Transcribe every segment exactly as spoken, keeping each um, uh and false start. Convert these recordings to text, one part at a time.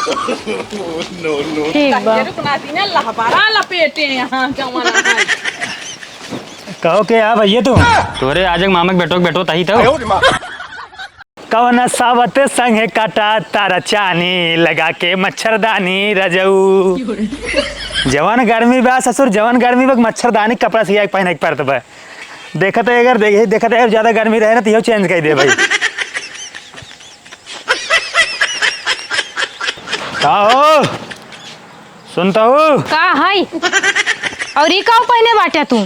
ठीक बा। रुक ना, तीन लहबारा लपेटे यहाँ, जवाना है। कहो के आ भैया तू? तोरे आज एक मामा के बेटो के बेटो तही तो। कवन सावत संग काटा तारा चानी, लगा के मच्छरदानी रजऊ। जवन गर्मी बा ससुर, जवन गर्मी बा, मच्छरदानी कपड़ा सिया के पहने के पड़त बा। देखत है अगर देखे, देखत है अगर ज्यादा गर्मी रहे ना तो इहो change कर दे भाई। का हो? सुनता हूँ। का है? और ई का पहने बाटे तू?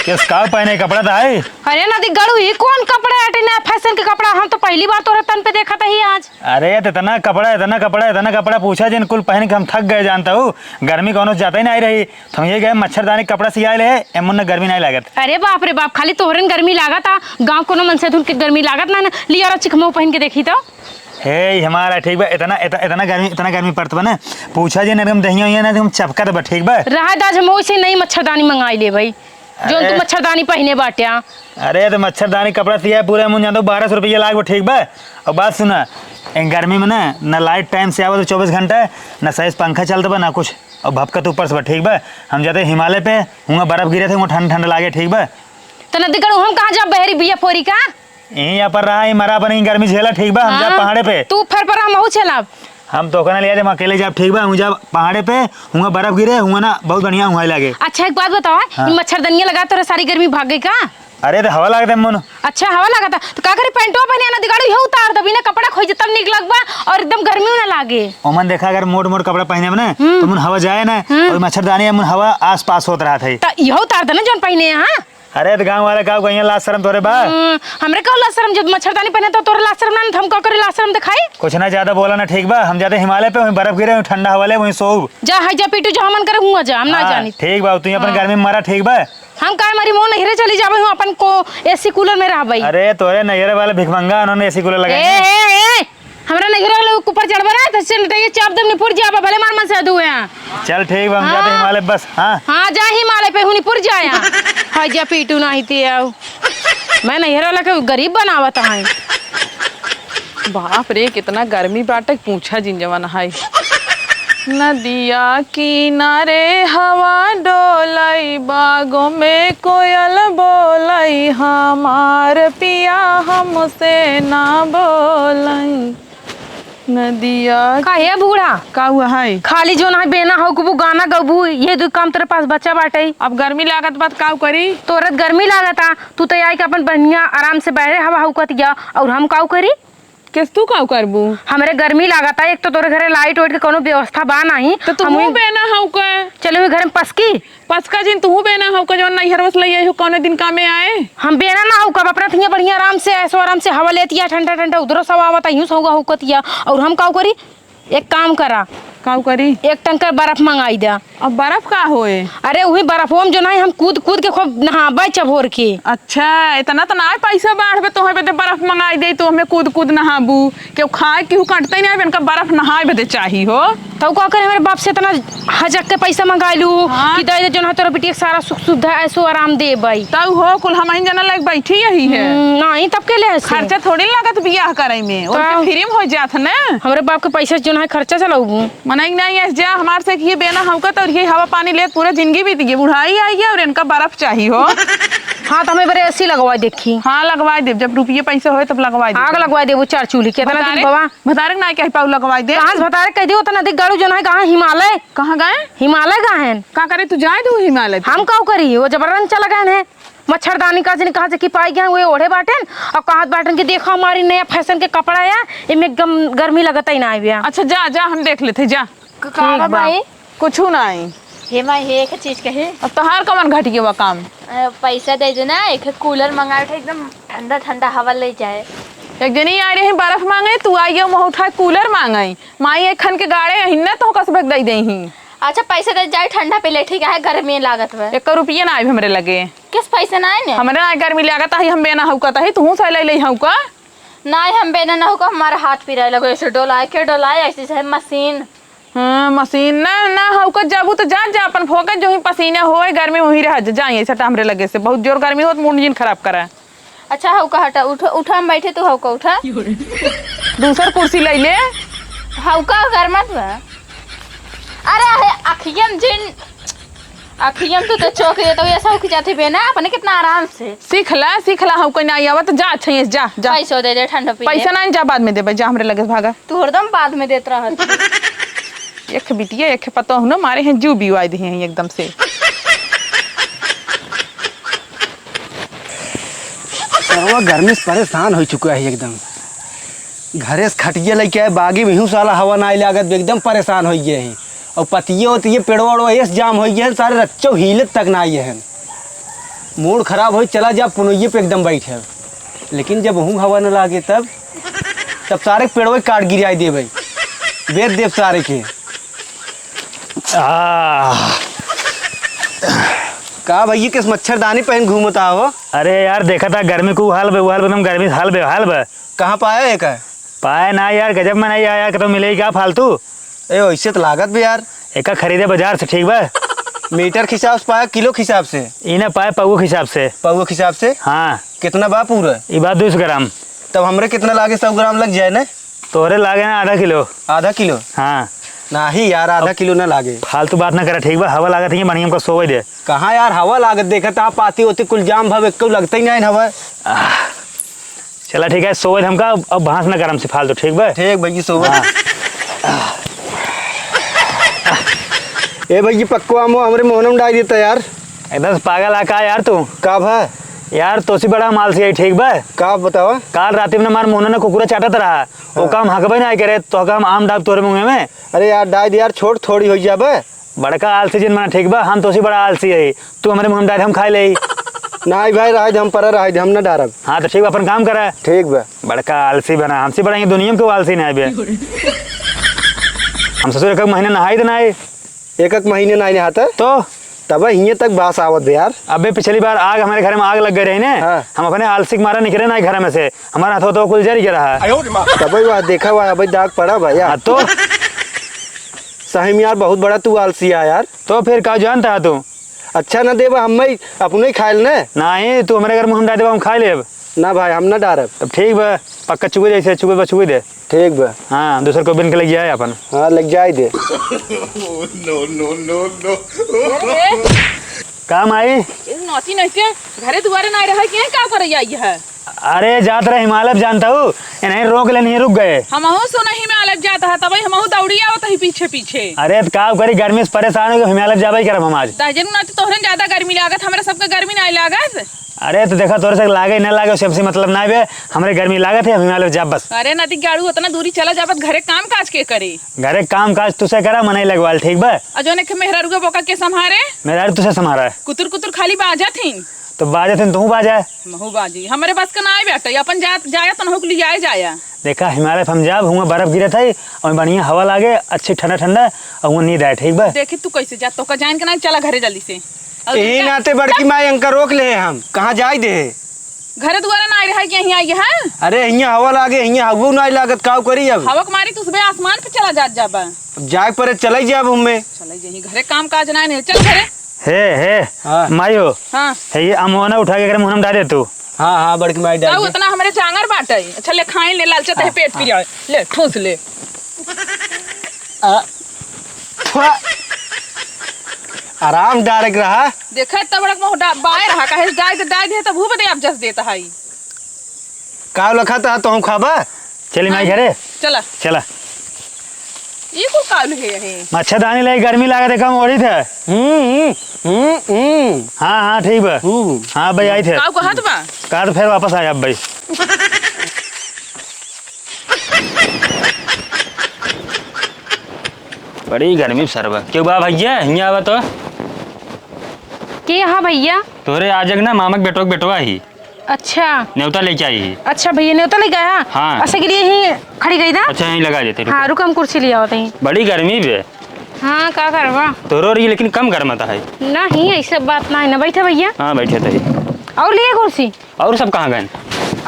किस का पहने? कपड़ा तो है। अरे नदी गड़ू, ई कौन कपड़ा आटे, नया fashion के कपड़ा? हम तो पहली बार तोरे तन पे देखत ही आज। अरे तो इतना कपड़ा, इतना कपड़ा, इतना कपड़ा पूछा जिन कुल पहन के हम थक गए, जानता हूँ। गर्मी कौनो जाता ही नहीं रही, तो हम ये गए मच्छरदानी कपड़ा सियाए ले, एमुन गर्मी नहीं लागत। अरे बाप रे बाप, खाली तोहरन गर्मी लागत आ, गाँव कोनो मन से धुन के गर्मी लागत ना, ना। लिया रहा चिखमऊ पहन के देखी तो। हे, ई हमारा ठीक बा, इतना, इतना, इतना गर्मी, इतना गर्मी पड़त बा ना, पूछा जे ना, एकदम दहिया उहिया ना, एकदम चपकत बा, ठीक बा? रहा दाज, हम ओइसे नई मच्छरदानी मंगाई ले भाई, जौन तू अरे। मच्छरदानी पहिने बाट्या। अरे, तो मच्छरदानी कपड़ा सिया पूरे मुन जान दो, बारह सौ रुपया लाग बा, ठीक बा? और बात सुना, इन गर्मी में ना, ना लाइट टाइम से आवत चौबीस घंटा, ना सही से पंखा चलत बा, ना कुछ, और भपकत ऊपर से बा, ठीक बा? हम जाते हिमालय पे, हुआं बर्फ गिरे थे, हुआं ठंड ठंड लागे, ठीक बा? तो नदी करू, हम कहाँ जाब बहरी बिया फोरी का? यहीं यहाँ पर रहा, यहीं मरा अपन, यहीं गर्मी झेला, ठीक बा? हम जाब हाँ, पहाड़े पे। तू फर पर हम चलब। हम तो कहना लिया, हम अकेले जाब, ठीक बा? हम जाब पहाड़े पे, हुआं बर्फ गिरे, हुआं ना बहुत बढ़िया हुआं लागे। अच्छा, एक बात बताओ, हाँ। ई मच्छरदनिया लगा तोरे सारी गर्मी भाग गई का? अरे, तो हवा लागत है मन। अच्छा, हवा लागत है, तो का करी, पैंटवा पहने ना दिगाड़ू, यह उतार दबी ना, कपड़ा खोई जे तब निक लगबा और एकदम गर्मी ना लागे। ओमन देखा, अगर मोट मोट कपड़ा पहने में ना, हम्म। तो मन हवा जाए ना, हम्म। और मच्छरदानी में मन हवा आस पास होत रहत है। तो यह उतार दे ना, जौन पहने हैं, हाँ? अरे, तो गाँव वाले का कहिए, लाज शर्म तोरे बा? हम्म, हमरे का लाज शर्म? जब मच्छरदानी पहने तो तोरे लाज शर्म ना, तो हम का करे लाज शर्म दिखाई? कुछ ना, ज्यादा बोला ना, ठीक बा? हम जाते हिमालय पे, वहीं बर्फ गिरे, वहीं ठंडा हवा ले, वहीं सोब। जा, है जा, पीटू, जो हमन करे हुआ जा, हम ना हाँ, जानी। ठीक बा, तू अपन हाँ। गर्मी में मरा, ठीक बा? हम काहे मरी, मोर नहिरे चली जाबे, हम अपन को एसी कूलर में रहबे। अरे, तोरे नहिरे वाले भिखमंगा, उन्होंने एसी कूलर ए, लगाए हैं। ए, ए, हमरा नहिरे वाले ऊपर चढ़बे ना, तो चल, तो ये चाप दम निपुर जाबे, भले मार मन से दुए हैं। चल ठीक बा, हम जाते हाँ। हिमालय बस, हाँ। हाँ, जा हिमालय पे हुनी पुर जाया। हाँ, जा पीटू नाही ते आओ। मैं नहिरा लगे गरीब बनावत है। बाप रे, कितना गर्मी बाटे, पूछा जिन जवन है। नदिया किनारे हवा डोलई, बागों में कोयल बोलई, हमार पिया हमसे ना बोलई। नदिया का हे बूढ़ा? का हुआ है? खाली जो ना बेना हौकबू, गाना गौबू, ये दू काम तेरे पास बचा बाटे। अब गर्मी लागत बा त काउ करी? तोरत गर्मी लागता, तू तो आई के अपन बढ़िया आराम से बहरे हवा हौकत या, और हम काउ करी? किस तू काउ करबू? हमरे गर्मी लागता, एक तो तोरे घरे लाइट वाइट के कोनो व्यवस्था बा नाही। तो तू हम मुँह बेना हौका। चलो, घर में पसकी। पचका जिन तुहू बेना हौका, जौन नैहरवा से लई आई हो, कौने दिन कामे आए? हम बेना ना हौका, अपना थिया बढ़िया आराम से, ऐसो आराम से हवा लेतिया, ठंडा ठंडा उधरो से हवा आवता, यूं से हौका हौकतिया। और हम काउ करी? एक काम करा। काउ करी? एक टंकर बर्फ मंगाई द्या। अब बर्फ का होए? अरे उही बर्फवा में जो ना हम कूद कूद के खूब नहाबे चभोर के। अच्छा, इतना तो ना पैसा बाढ़बे, तोहे बदे बर्फ मंगाई दे, तो हमें कूद कूद नहाबू। केहू खाए, केहू काटते नहीं, इनका बर्फ नहाए बदे चाही हो। तब का करे, हमरे बाप से इतना हजक के पैसा मंगाइलू हाँ। कि दे दे, जौन है तोरा बिटिया के सारा सुख सुविधा, ऐसो आराम देबई। तब हो, कुल हमहिन जना लायक बैठी यही है। हम्म, नहीं, तब के ले ऐसे? खर्चा थोड़ी लागत बियाह करे में, उनके तब? फ्री में हो जात ना। हमरे बाप के पैसा से जौन है खर्चा चलाऊ। मनई नहीं ऐसे जा, हमार से कि ये बेना हौकत और ये हवा पानी लेत पूरा जिंदगी बीत गई, बुढ़ाई आई है और इनका बर्फ चाही हो। हाँ, तो हमें बरे एसी लगवाई देखी। हाँ, लगवाई देब, जब रुपये पैसे होए तब लगवाई देब। आग लगवाई देबू चार चूल्ही, कितना दिन भतारे? बवा? भतारे के नाई कह पाऊ लगवाई दे। कहाँ से भतारे कह दियो, उतना देख गाड़ू जौन है, कहाँ हिमालय? कहाँ गए? हिमालय गए हैं। का करे तू जाए दू हिमालय पे? हम काउ करी, वो जबरन चला गए हैं। मच्छरदानी का जनी कहाँ से कि पाई गए हैं, वो ओढ़े बाटेन और कहत बाटेन कि देखो हमारी नया फैशन के कपड़ा है, इनमें गम-, गर्मी लगता ही ना आवे। अच्छा जा, जा हम देख लेते, जा। क-, का ठीक बा बा। माई? कुछू नाई। हे माई, हे एक चीज कहे। अब तोहार कवन घटिया बा काम? अ, पैसा दे दे ना, एक कूलर मंगाए थे, एकदम ठंडा ठंडा हवा ले जाए। एक जनी आ रही बर्फ मांगे, तू आई गयो मुंह उठाए कूलर मांगे। माई एक खन के गाड़े अहिन ना, तो कसबे दे दे ही। अच्छा, पैसा दे जाए, ठंडा पे ले, ठीक है, गर्मी लागत बा। एक रुपया ना आए हमरे लगे। किस पैसे ना आए ने? हमरे ना गर्मी लागत है, हम बेना हौकत है, तू से ले ले हौका। ना, हम बेना ना हौका, हमारा हाथ पिराए लगो, ऐसे डोलाए के डोलाए, ऐसे जैसे मशीन। हाँ, मशीन ना, ना हौकत जाबू तो जा, जा अपन फोकट जो ही पसीना होए, गर्मी में वहीं रह जा, जा, ऐसा टामरे लगे से बहुत जोर गर्मी होत, मूड जिन खराब करा। अच्छा, हौका हटा, उठ, उठा, हम बैठे, तू हौका उठा। दूसर कुर्सी ले ले। हौका गरमत बा। अरे, अहे, अखियन जिन, अखियन तू तो चौक ये तो ऐसा उखी जाती बे ना, अपने कितना आराम से। सीख ला, सीख ला, हौका ना आवत, जा, अच्छा, ये जा, जा। पैसो दे दे, ठंडा पी ले। पैसा ना, जा, बाद में देबे, जा, हमरे लगे से भागा। तू हरदम बाद में देत रहत। एक बिटिया, एक पतोह न मारे हैं, जू बिवाई दे हैं एकदम से। सरवा गर्मी से परेशान होइ चुका है एकदम। घरे से खटिया लइके आए, बागी में हूँ साला हवा नाई लागत, एकदम परेशान होइ गए हैं। और पतिये होती ये पेड़वा ओड़वा ये जाम होइ गए हैं, सारे रच्चो हीलत तक ना आए हैं। मूड खराब होइ, चला जा पुनइये पे एकदम बैठे। लेकिन जब हूँ हवा न लागे तब, तब सारे पेड़वे काट गिराई देबे, बेच देब सारे के। आह। का भैया, किस मच्छरदानी पहन घूमत आहो? अरे यार, देखा था गर्मी को हाल बे, हाल बे, एकदम गर्मी हाल बे, हाल बे। कहाँ पाया है का? पाया ना यार, गजब में नहीं आया, कि तो मिले ही क्या फालतू? ए, वैसे तो लागत बे यार। एका खरीदे बाजार से, ठीक बा? मीटर के हिसाब से पाया, किलो के हिसाब से? ई ना पाए, पौवा के हिसाब से। पौवा के हिसाब से? हाँ। कितना बा पूरा? ई बा दो सौ ग्राम। तब हमरे कितना लागे, सौ ग्राम लग जाए ना? तोहरे लागे ना आधा किलो। आधा किलो? हाँ। नाही यार, आधा अब किलो ना लागे। फालतू बात ना करा, ठीक बा? हवा लागत है, बढ़िया हमको सोवे दे। कहाँ यार हवा लागत, देखत आप पाती होती कुल जाम भव, एक्को लगते ही नहीं हवा। आह, चला ठीक है, सोवे दे हमका, अब, अब भांस ना करम से फालतू, ठीक बा? ठीक भैया, सोवे। हाँ। ए भैया, पक्को आमो हमरे मोहनम डाल देता यार। एकदम से पागल आ का यार तू? का भा? यार, तोसी बड़ा हम आलसी है, ठीक बा? का बतावा? काल राती में हमार मोहन ने कुकुरा चाटत रहा, हाँ। ओका हम हकबे ना करे, तो का हम आम डाब तोरे मुंह में? अरे यार, डाल दे यार, छोट थोड़ी हो जाबे। बड़का आलसी जिन मना, ठीक बा? हम तोसी बड़ा आलसी है, तू हमरे मुंह में डाल, हम खाई ले। नाई भाई, रह दे, हम पर रह दे, हम ना डारब। हाँ, तो ठीक बा, अपन काम करा। ठीक बा। बड़का आलसी बना, हमसे बड़ा ये दुनिया में कोई आलसी ना है बे। हम ससुर एक महीने नहाई तो ना आए। एक एक महीने ना नहाता? तो? तब हिये तक बास आवत बे यार। अबे पिछली बार आग हमारे घर में आग लग गए रही ने, हाँ। हम अपने आलसी के मारा निकले ना घर में से, हमारा हाथों तो कुल जर गया रहा। तब वह देखा हुआ, अबे दाग पड़ा भैया। हाँ तो? सही में यार, बहुत बड़ा तू आलसी है यार। तो फिर का जानता है तू? अच्छा ना देबा, हम ही अपने ही खाइल ने। नाही, तू हमरे घर में हम डाल देबा, हम खाई लेब। ना भाई, हम ना डारब। तब ठीक बा, पक्का चुगे जैसे चुगे बा, चुगे दे। ठीक बा। हाँ, दूसर को बिन के लग जाए अपन। हाँ, लग जाए दे। No, no, no, no। का माई? ए, नाती नहीं के घरे दुआरे ना रहे के का करे आई है? अरे, जात रहे हिमालय पे, जानता हूँ, इन्हें रोक लेनी, रुक गए। हमहू सुना हिमालय पे जात है, तबही हमहू दौड़ी आवत ही पीछे पीछे। अरे, त का करी, गर्मी से परेशान हो गए, हिमालय पे जाबे करब हम आज। दाहिजन ना तो तोहरे ज्यादा गर्मी लागत, हमरा सबके गर्मी नहीं लागत। अरे, तो देखा, तोरे से लागे न लागे, उससे हमसे मतलब ना बे, हमरे गर्मी लागत है, हम हिमालय पे जाब बस। अरे, नदी गाड़ू, उतना दूरी चला जाबत, घरे काम काज के करे? घरे काम काज तुसे करा, मनई लगवाल, ठीक बा? अ जौन एक मेहरारू के बोका के संभारे? मेहरारू तुसे संभारा है। कुतुर कुतुर खाली बाजत ही। तो बाजे थे, तू बाजा। महू बाजी, हमरे बस के ना आए बेटा, अपन जा, जाया तनहु के लिए आए जाया। देखा, हिमालय हम जाब, हुआं बर्फ गिरत है और बढ़िया हवा लागे, अच्छी ठंडा ठंडा, और हुआं नींद आए, ठीक बा? देखी तू कैसे जा, तो का जान के ना, चला घरे जल्दी से। और यही जा, नाते बड़की जा। माई अंका रोक ले हम, कहाँ जाए दे? घरे दुआरे ना आए रहे कि यहीं आई है? अरे, हियां हवा लागे, हियां हवा ना लागत, काव करी अब? हवा के मारी तू सुबह आसमान पे चला जात जाबा। अब जाए परे चले जाब हमें। चले यहीं घरे काम काज ना नहीं, चल घरे। हे, हे, हाँ। माई हो। हाँ। हे, ये अमोना उठा के एकरे मुंह में डाल दे तू। हाँ, हाँ, बड़की माई डाल का दे। उतना हमरे जांगर बाटे? अच्छा, ले खाई ले, लालचा तहे हाँ, पेट हाँ। पिराए। ले, ठूस ले। आ, थोड़ा आराम डायरेक्ट रहा। देखा, इतना बड़ा मुंह डा-, बाय रहा, काहे से डाल दे, डाल दे, तब हूँ बदे आप जस देता है। का लखा था, तो हम खाबा? चली माई हाँ, घरे। चला। चला। ई कुल काल है, है। मच्छरदानी ले, गर्मी लागत है, कम ओढ़ी थे। हम्म, हम्म, हम्म, हम्म। हाँ, हाँ, ठीक बा। हम्म। हाँ भाई, आई थे। काऊ कहत बा? का तो फिर वापस आया अब भाई। बड़ी गर्मी सरवा। क्यों बा भैया, हियां आवा तो। के हा भैया? तोरे आज एक ना मामा के बेटवा के बेटवा ही। अच्छा। नेवता लेके आई ही। अच्छा भैया, नेवता लेके आया? हाँ। अच्छा, के लिए ही खड़ी गई ना? अच्छा, यहीं लगा देते, रुको। हाँ, रुको, हम कुर्सी ले आवत ही। बड़ी गर्मी बे। हाँ, का करबा? तोरो रही, लेकिन कम गर्मता है। नहीं, ऐसे बात ना है ना। बैठा भैया। हाँ, बैठे थे। और लिए कुर्सी? और सब कहाँ गए?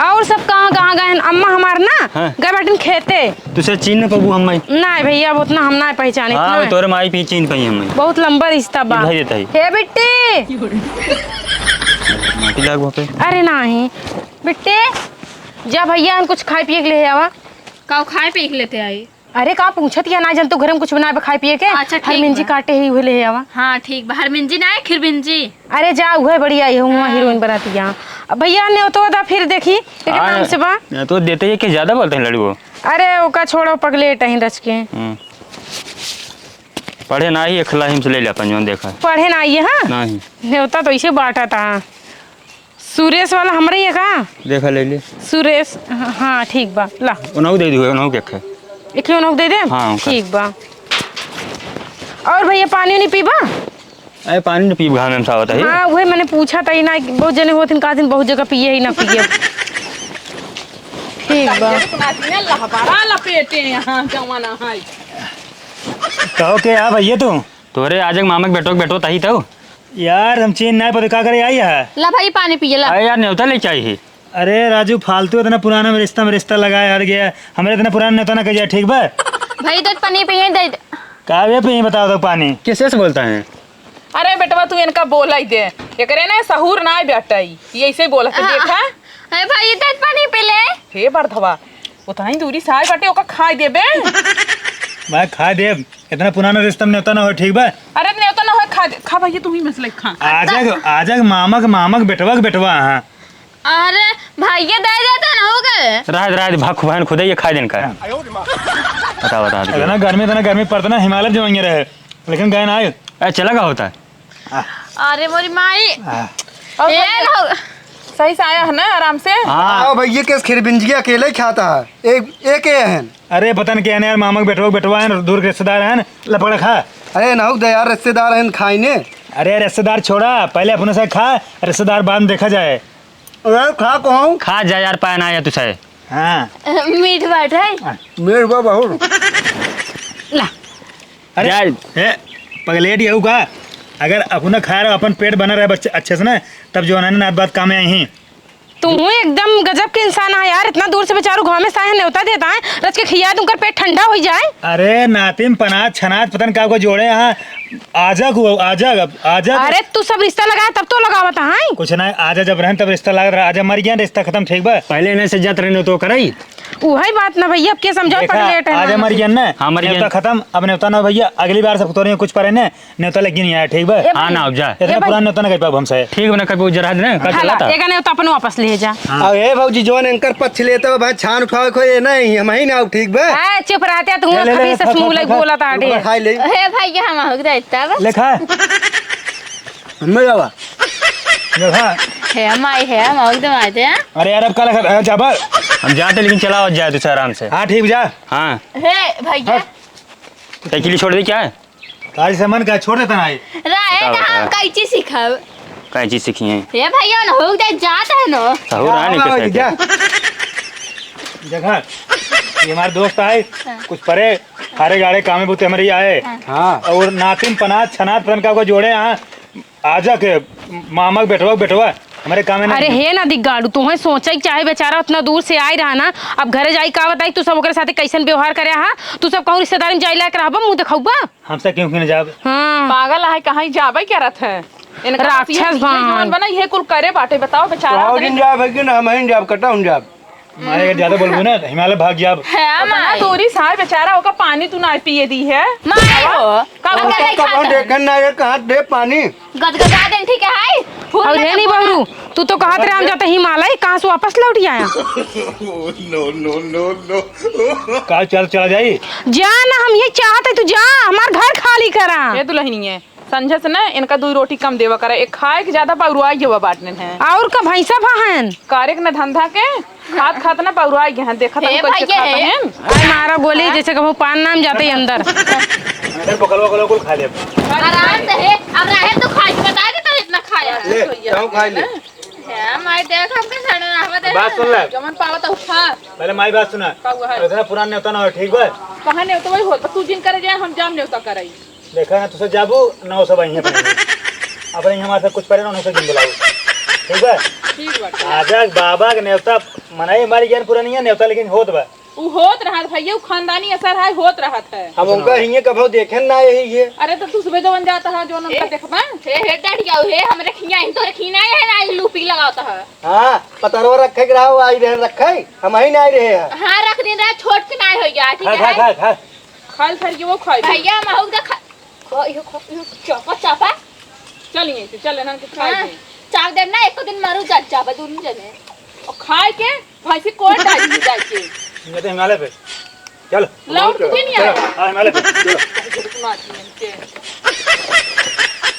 और सब कहाँ, कहाँ गए? अम्मा हमार ना हाँ। गए बैठन खेते। तुसे चीन न पबू हम भाई। नहीं भैया, अब उतना हम ना पहचाने, हाँ, इतना है। तोरे माई पी चीन पाई हम। बहुत लंबा रिश्ता बा। भाई देता ही। हे बिट्टी। माटी लाग वहाँ पे। अरे नहीं। बिट्टी, जा भैया, हम कुछ खाए पिए के ले आवा। का खाए पिए के लेते आई? अरे, का पूछत या, ना जान तू घरे में कुछ बनाए बा खाए पिए के? अच्छा, ठीक हरमिंजी बा। काटे ही उहे ले आवा। हाँ, ठीक बा। हरमिंजी ना है, खिरमिंजी। अरे जा, उहे बढ़िया है, हुआ हाँ। हीरोइन बनाती है। अब भैया, नेवतो दा फिर देखी, लेकिन हाँ, नाम से बा। नेवतो देते ही कि ज्यादा बोलते हैं लड़को। अरे, ओका छोड़ो, पगलेट है रच के। हम्म। पढ़े ना आई, एक लाही से ले ले अपन जौन देखा। पढ़े ना आई है, हाँ? नहीं। नेवता तो इसे बांटा था। सुरेश वाला हमरे ही है का? देखा, ले ले। सुरेश, हाँ, हाँ, ठीक बा, ला। उनहु दे दियो, उनहु के खे। एक ही उनहु दे दे? हाँ, ओकर। ठीक बा। और भैया, पानी नहीं पीबा? अरे, पानी नहीं पीब, घाम में सावत है। हाँ, वही मैंने पूछा था ही ना, बहुत जने होत हैं, का दिन बहुत जगह पिए ही ना पिए। ठीक बा। लहबरा लपेटे यहाँ जवाना है। कहो के आ भैया तू? तोहरे आजक मामक बेटो के बेटो तही तो। यार, हम चीन नाय पता का करे आई है। ला भाई, पानी पिए ला। अरे यार, नेवता ले चाहिए। अरे राजू, फालतू इतना पुराना में रिश्ता में रिश्ता लगाए हर गया। हमरे इतना पुराना नेवता ना कह जाए, ठीक बा? भाई, दे पानी पिए, दे दे। का बे पिए, बताओ तो पानी। कैसे से बोलता है? अरे बेटवा, तू इनका बोला ही दे। एकरे ना सहूर ना बेटा ही। ये ऐसे ही बोलत है, हाँ। देखा? अरे भाई, दे पानी पी ले। हे बरधवा, उतना ही दूरी से आए बाटे, ओका खाए देबे। भाई, खाए देब। इतना पुराना रिश्ता में नेवता ना हो, ठीक बा? अरे नेवता ना हो, खा दे, खा भैया, तू ही मसले खा। आजक, आजक मामक, मामक बेटवा के बेटवा, हाँ। अरे भैया, दे देता ना हो गए। रह दे, रह दे, भाग खुबान खुदे ये खाए दिन का। हाँ। बता, बता, बता। इतना गर्मी, इतना गर्मी पड़ता ना, हिमालय जवाइए रहे, लेकिन गए ना आए। ए, चला का होता है? आ। अरे मोरी माई। आ। और ए, भैया, ना हो। सही से आया है ना, आराम से? हाँ। आओ भैया, केस खिरबिंजिया अकेले ही खाता है। एक, एक ये है। अरे पता नहीं क्या है यार, मामा के बेटवा, बेटवा है, दूर के रिश्तेदार हैं, लपड़ा खा। अरे ना हो दे यार, रिश्तेदार हैं, खाई ने। अरे रिश्तेदार छोड़ा, पहले अपने से खा, रिश्तेदार बाद में देखा जाए। अरे खा कहूँ। खा जा यार, पाए ना आया तुझे। हाँ। मीठ बाट है। मीठ बा बहुत। ला। अरे, जाए। ए, पगलेट यहू का? अगर अपना खाए रहो, अपन पेट बना रहे बच्चे अच्छे से ना, तब जो है ना, बात काम में आई ही। तू एकदम गजब के इंसान है यार, इतना दूर से बेचारू गाँव में से आए हैं, नेवता देता है, रच के खिया दे, उनकर पेट ठंडा हो जाए। अरे नातिन पनात छनात पतन का को जोड़े यहाँ, आजक हुआ, आजक, अब आजक। अरे तू सब रिश्ता लगाए तब तो लगावत है। कुछ ना, आजा जब रहन तब रिश्ता लागत रहा, आजा मर गया रिश्ता खत्म, ठीक बा? पहले इन्हें से जात रहने तो कराई। उहई बात ना भैया, अब के समझाओ, देखा, पगलेट है आज ना। मर गया ना। हाँ, मर गया। नेवता खत्म, अब नेवता ना भैया, अगली बार सब तोरे कुछ परे ने, नेवता लगी नहीं आया, ठीक बा? ए हाँ भाई, ना, अब जा। ए इतना भाई। पुराना नेवता ना कर पाबो हमसे। ठीक बा ना, कभी जरा दे, का हाँ, चला ला, था? एका नेवता अपनो वापस ले जा। हाँ। अब ए भौजी, जोन एंकर पक्ष लेते हो भाई, छान उठावे को ये नहीं, हम ही ना, ठीक बा? ए, चुप रहते तू, ले, ले, ले, खबीस खा, खा, मुंह खा, लग खा। बोला ताटे। खा ले। हे भैया, हम हो गए तब। ले खा। हमें जावा। देखा। हे माई, हे माई, एकदम आ जा। अरे यार, अब का लगा, अ, जाबा। हम जाते, लेकिन चलाओ जाए तू आराम से। हाँ, ठीक, जा। हाँ। हे भैया। साइकिल छोड़ दे क्या है? गाड़ी से मन का छोड़ देता ना है। रहे बताओ, ना, हम बताओ। कैंची सीखब। कैंची सीखी है? हे भैया, न हो जाए, जात है ना। सहूर हाँ, आने हाँ, कैसे जा। देखा, ये हमारे दोस्त आए, हाँ। कुछ परे, हारे गाड़े कामे बुते हमारे आए। हाँ। और नातिन पनात छनात पतन का को जोड़े, हाँ। आजा के मामा के बेटवा, बेटवा, हमरे काम में ना अरे हे ना दिग्गाड़ू, तुहें सोचे के चाहे बेचारा उतना दूर से आए रहा ना, अब घरे जाई का बताई, तू सब ओकरे साथे कैसन व्यवहार करे हा, तू सब कहूँ रिश्तेदारी में जाए लायक रहबा, मुँह देखौबा? हमसे क्यों, क्यों ना जाब? हाँ। पागल आहे, कहाँ जाबे करत है? इनका राक्षस बस यही भान। जीवन बना, ये कुल करे बाटे, बताओ बेचारा कहो अपने दिन जाब है कि ना, हम ही जाब, कटा हम जाब। मारे अगर ज्यादा बोलबू ना, तो हिमालय भाग जाब। है, उतना माई। दूरी से आए बेचारा, ओका पानी तू ना पिए दी है। माई हो। का ओका बोले कब हम खाता? देखे ना, ये कहाँ दे पानी? गदगदा देन, ठीक है, हाय। फूल और में हे तो नहीं बोला। बहरू, तू तो कहत रहे हम जाते हिमालय, कहाँ से वापस लौट आया? No, no, no, no। का चल, चला जाई? जा ना, हम ये चाहते, तू जा, हमार घर खाली करा। ये दुल्हनिया। संझा से ना इनका दुइ रोटी कम देवा करा, एक खाए के ज्यादा पौरुआई गवा बाटने हैं। और का भैंसा भा हन? कारेक न धंधा के, खात खात ना पौरुआई गए हैं, देखा हे तनु कैसे भैया खात हे। हैं। आई मारा गोली हाँ? जैसे कहूँ पान नाम जाते ही अंदर। अरे बकलवा, बकलवा कुल खा ले। आराम से हे, अब रहे तो खा के बता दे तो इतना खाया है। ले, जाओ खा ले। हे माई देख हमके सड़े ना हवा दे। बात सुन ले। जमन पावा तो खा। पहले माई बात सुना। का हुआ है? इतना पुरान नेवता ना हो, ठीक बा? कहाँ नेवता वही होता, तू जिन करे जाए हम जाम नेवता कराई। देखा ना, तुसे जाबू, ना वो सब आई हैं अपने। अपने ही हमारे साथ कुछ परे ना, उनसे दिन बुलाओ। ठीक बा? ठीक बा। आजा बाबा के नेवता, मनाई हमारी ज्ञान पूरा नहीं है, नेवता लेकिन होत बा। उ होत रहत भैया, उ खानदानी असर है, होत रहत है। हम उनका हिये कभो देखे ना यही है। अरे तो तू सुबह जवन जाता है, जवन उनका ए? देखबा? हे, हे डरिया, हे हमरे खिया, इन तोरे खिया है ना, लूपी लगावता है। हाँ, पतरवा रखे के रहा, आई रहे रखे, हम ही ना आई रहे हैं। हाँ, रख दिन रहा, छोट के ना हो गया, ठीक है? खा, खा, खा। खाल थर के वो खाई। भैया, हम आउर का खा, खा, यो खा, यो चापा, चापा। चल यहीं से, चल इन्हन के खाए हाँ, दे। चाप देब ना, एको दिन मारू जा, चापा दोनों जने। और खाए के भैंसी कोड़ डाली जाके। ये तो हिमालय पे। चल। लौट के नहीं आया। हाँ, हिमालय पे। चलो।